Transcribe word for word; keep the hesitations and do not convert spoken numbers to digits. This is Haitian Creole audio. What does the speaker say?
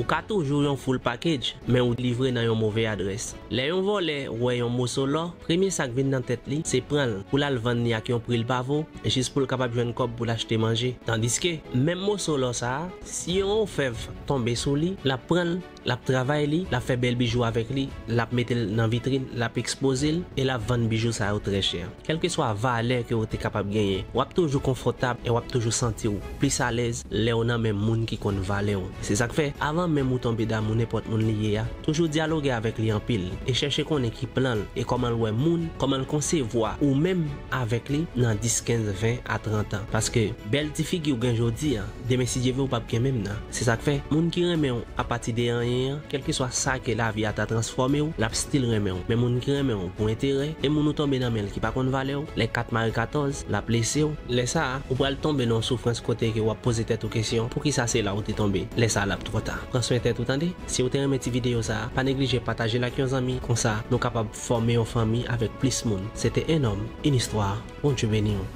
Ou ka toujou yon full package, men ou livre nan yon move adrès. Lè yon vòlè wè yon moso lò, premye sa k vin nan tèt li, se pran l pou l al vann li ak yon pri l pa vo, jis pou l kapab jwenn kòb pou l achte manje. Tandiske, menm moso lò sa a, si yon ofèv tonbe sou li, l ap pran l, l ap travay li, l ap fè bèl bijou avèk li, l ap mete l nan vitrin, l ap ekspoze l, e l ap vann bijou sa yo trè chè. Kèlkeswa valè ke w te kapab genyen, w ap toujou konfòtab e w ap toujou santi w plis alèz lè w nan men moun ki konn valè w. Se sa k fè, avan menm ou tonbe damou nenpòt moun li ye a, toujou dyaloge avèk li anpil e chèche konnen ki plan l e kòman l wè moun, kòman l konsevwa ou menm avèk li nan dis, kenz, ven a trant an. Paske bèl ti figi w gen jodi a, demen si Dye vle w p ap gen menm nan. Se sa k fè, moun ki renmen w apati de anyen an, kèlkeswa sa ke lavi a ta transfòme w, l ap still renmen w. Men moun ki renmen w pou enterè, e moun ou tonbe nan men l ki pa konn valè w, lè kat mare katòz, l ap lese w. Lè sa a, ou pral tonbe nan yon soufrans kote ke w ap poze tèt ou kesyon, poukisa se la ou te tonbe? Lè sa a, l ap twò ta. Pran swen tèt ou, tande. Si w te renmen ti videyo sa a, pa neglije pataje l ak yon zanmi, konsa nou kapab fòme yon fanmi avèk plis moun. Se te En Nonm, Une Histoire. Bondye beni w.